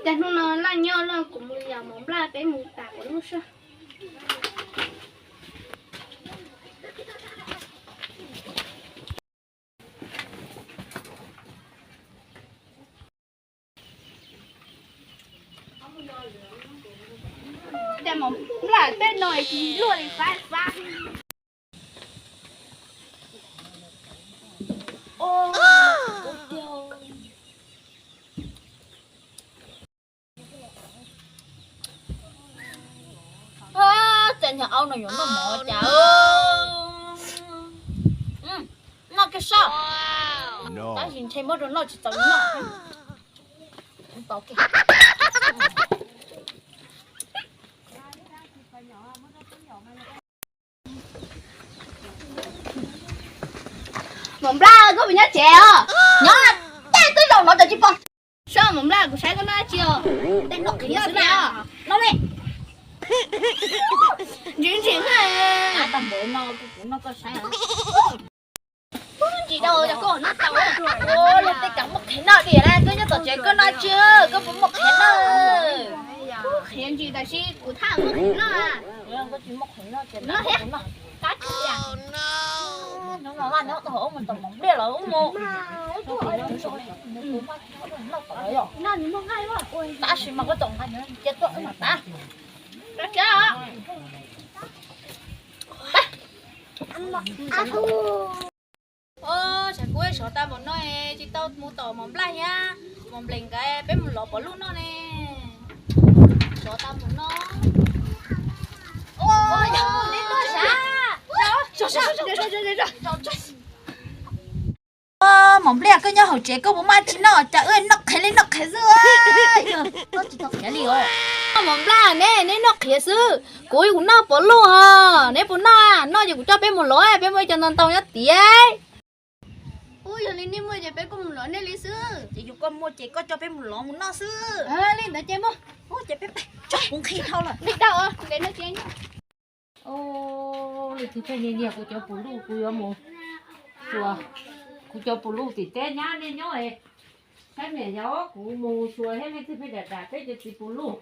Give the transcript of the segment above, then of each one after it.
Cas hnub no laj nyob loj, kuv mus yos mov nplaj peb mus tas kuv lub soj. Tej mov nplaj tej no tsis luaj li fab fab. Txawm nyuag aub no yuav noj mov cas. Noj kiag soj. Tab sis ntshe muab rau noj tsis txaus noj. Mov nplaj, koj puas nyob tsev os? Nyob, tej twb zaum no cas tsis pom. Soj, mov nplaj, kuv saib koj noj tsi os? Tej noj qhiav xwb na. Noj me. Ntsim ntsim. Tau npaum no kuv noj koj saib. Ntsim rau cov koj noj tau. Luag tej cas muaj qhiav noj diam na, koj nyob tom tsev koj noj tsi, koj puas muaj qhiav noj? Qhiav ntsim tab sis kuv thaj muaj qhiav noj. Noj thiab. Tab sis hnub no noj tau mus tom mov nplaj los mus. Tab sis mas koj txom nqa cia tuaj wb mam tas. Tshav kub sov tag mus no, tsis tau mus tom mov nplaj thiab mov nplees nkawd, peb mus lov pov luj noj ne. Sov tag mus no. Mov nplaj, koj nyob hauv tsev koj puas maj tsis noj, cas wb noj qhiav li noj qhiav xwb. Noj tsis tau qhiav li os. Mov nplaj ne, neb noj qhiav xwb, kuv kuv noj pov luj os, neb puas noj? Noj ces kuv coj peb mus lov, peb muaj ib co ntau ntau nyob tiag. Ub, yog li nej muaj ces peb kuj mus lov nej li xwb. Ces yog koj muaj ces koj coj peb mus lov mus noj xwb. Li ntawd ces muaj. Ub, ces peb, kuv nqhis dhau lawm. Nqhis dhau, nqhis no ces. Leej twg pheej niaj niaj kuv cov pus luj, kuv yuav mus xyuas kuv cov pus luj tim teb nyab nej nyob. Saib niam yau, kuv mus xyuas thiab leej twg pheej dam dam peb cov txiv pus luj.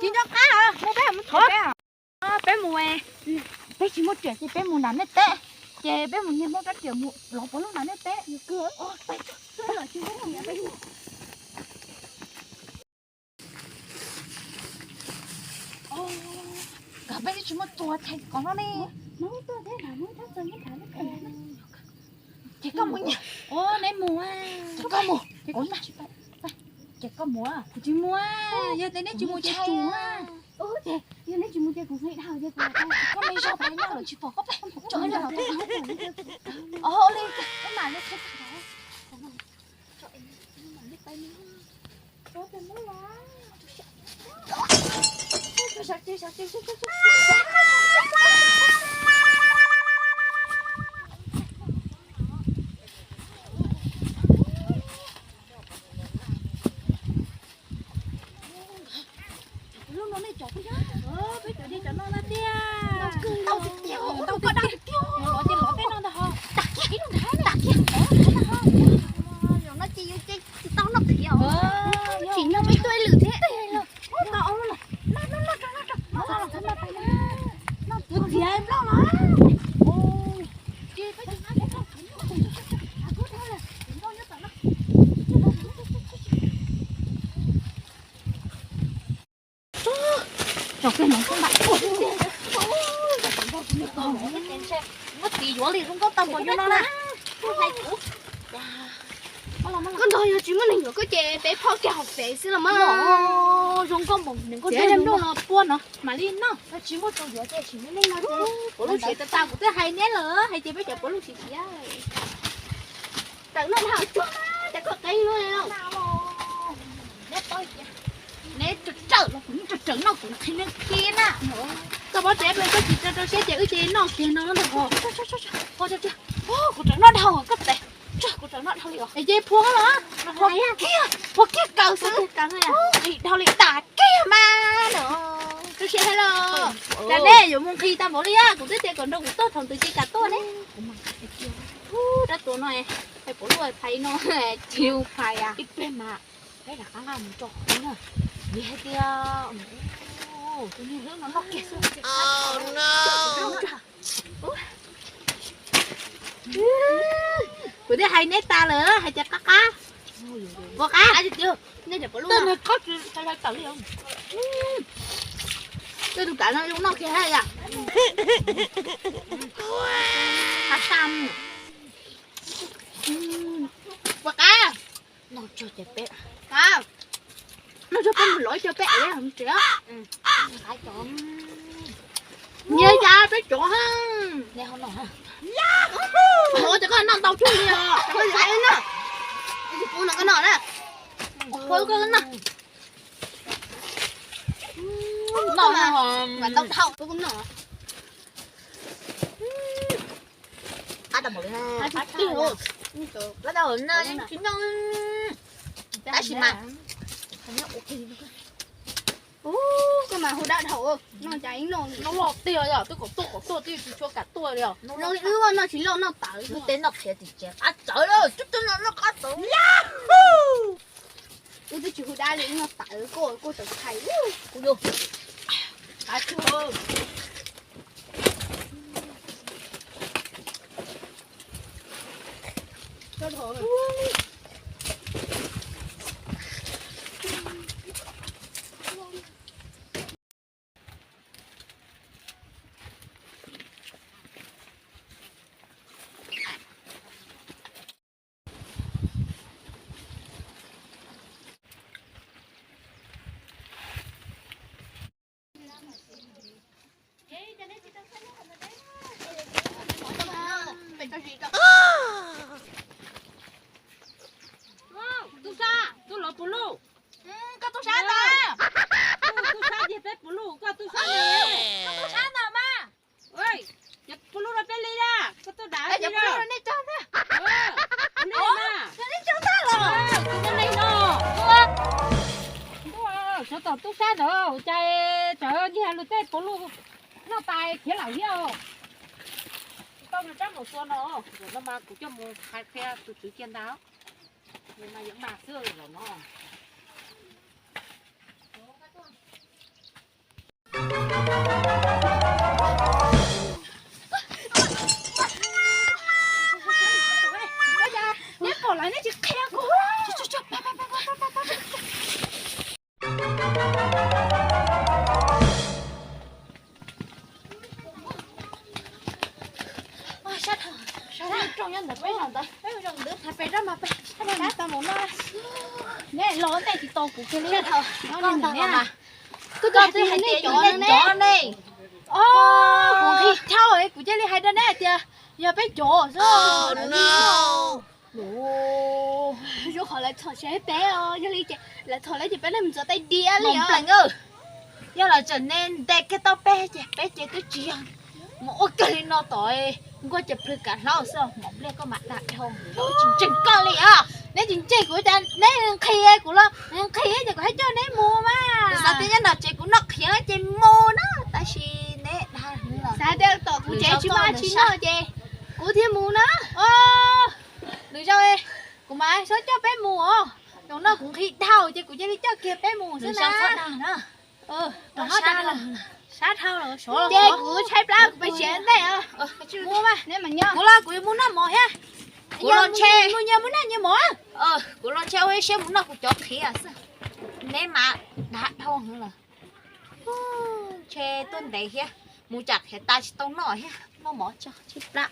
Tsis nco qab, mus peb mus thov peb. Peb mus, peb tsis muaj riam ces peb mus nram nej teb, ces peb mus nyiag Hmoob rab riam mus lov pov luj nram nej teb. Nkawd peb twb tsis muaj txuas thaiv kom no ne. Ces koj mus nyiag. Neb mus. Ces koj mus. Ces koj mus. Kuv tsis mus. Yog tias neb tsis mus ces kuv. Yog neb tsis mus ces kuv, koj me zog peb nyob lawm tsis pom koj peb tso li. Lub no nej cov peb, peb cov dej cov no na tiag. Ntau tiag tiag, ntau tiag tiag. Lov ces lov tej no ntag ho. Tag kiag ib lub nrad, tag kiag ib lub nrad. Zoo nkauj tag npaum li no na. Koj ntog yog tsis muaj neeg yuav koj ces peb phauj kiag hauv pem xwb los mas. Zoo nkauj npaum li koj no puab no mam li noj. Tsis muaj tus yuav ces tsis muaj neeg no. Puav leej siav tag tag kuv twb hais neb lawm hais tias peb cov puav leej siav siav. Tawm noj dhau tsuag, cas koj qeeb luaj li. Neb tsawm tsawm los kuv yeej tsawm tsawm noj kuv qhia neb qhia na. Koj paub tsev pliag koj tsis tso rau siab ces wb cia li noj kiag no ntag. Kuv tseem noj dhau koj tes, kuv tseem noj dhau li os. Es cia li phua los, phua kiag, phua kiag kaws xwb. Nqhis dhau li tas kiag mas no. Rau siab hais los, cas nej yuav mus nqhis tag npaum li, kuv twb tias kom nrog kuv tuaj thaum twg ces kam tuaj ne. Ub, rab tua no, hais puav luaj phais no, tsis phais as. Ib pliag mas peb rov qab nqa mus tso qhov no, vim hais tias tus niag hlwb no noj kiag xwb. Kuv twb hais neb tas lawm hais tias qab qab, puas qab? Tawm li, tej tus kav no zoo noj kiag thiab yom. Qab xa mus. Puas qab? Noj tsuag ces peb, noj tsuag peb mus lov ib co peb ev mus tsev. Nyias cas peb cov, ua cas koj noj ntau cuag li os. Koj noj, koj noj, noj mas ntau dhau. Qab tag npaum li, qab tag npaum li, yeej tsis noj. Tab sis mas koj mas hu dab dhau, noj cas yeej noj li. Noj loj tiag yom, twb kom tuaj kom tuaj twb tsis tshua kam tuaj li os. Noj li wb noj tsis loj noj tawv. Lub teb noj qhiav tim tsev qab txawv lawm, twb twb noj noj qab txawv. Wb twb tsis hu dab li, wb noj tawv koj koj tawv thaiv. Kuv yuav qab tsuag. Tub sab, tub lov puv luj. Koj tub sab ntag. Tub sab ces peb puv luj, koj tub sab ntag. Koj tub sab ntag mas. Cov puv luj rau peb li na, koj tuaj dam li na. Nej cov ntag los. Sawv tom tub sab ntawd ua cas txawm nyiag luag tej puv luj noj tas khiav lawm thiab. Tau nws rab mus tua no, no mas kuv coj mus hais qhia tus tswv kiag ntag. Mas yuav mag xwb zaum no. Neb pom lawm neb tsis qhia kuv. Sab dhau, sab dhau, peb mus zoo ntawd, peb mus zoo ntawd, peb mus zoo ntawd, peb mus zoo ntawd, peb mus zoo ntawd, peb mus zoo ntawd. Neb los ntej tsis tau kuv kiag li. Koj twb hais tias yog nej cov ne. Kuv nqhis dhau, kuv cia li hais rau neb hais tias yog peb cov xwb. Zoo qhov lawv txhom siab peb os, yog li ces lawv txhom lawv ces peb mus ntxuav tais diav li os. Yog lawv tseem nte kiag tau peb ces peb ces twb tsis yog mus ua kiag li no tom nkuaj ces plhws kav hlaub xwb. Mom npliaj koj mam dag dhau, tsis ntseeg koj li os. Neb tsis ntseeg kuv cas neb nqhis kuv los nqhis ces kuv hais coj neb mus mas. Xav tias nyob nram tsev kuv noj qhiav ces mus na, tab sis neb dag xav tias tom kuv tsev tsis muaj dab tsi noj ces kuv thiaj mus na. Nws zoo, kuv mas txhob coj peb mus os. Zaum no kuv nqhis dhau ces kuv cia li coj kiag peb mus xwb na. Sab dhau, ces kuv tshaib plab kuv pais tsev ntej. Mus mas, neb mam nyob. Kuv los kuv yuav mus noj mov thiab. Kuv los ntshe mus nyias mus noj nyias mov. Kuv los ntshe ua ib siab mus noj kuv cov qhiav xwb. Neb mas dag dhau heev lawm. Ntshe tuaj ntev thiab, mus tsam qhiav tas tsis tau noj thiab, noj mov tso tshaib plab.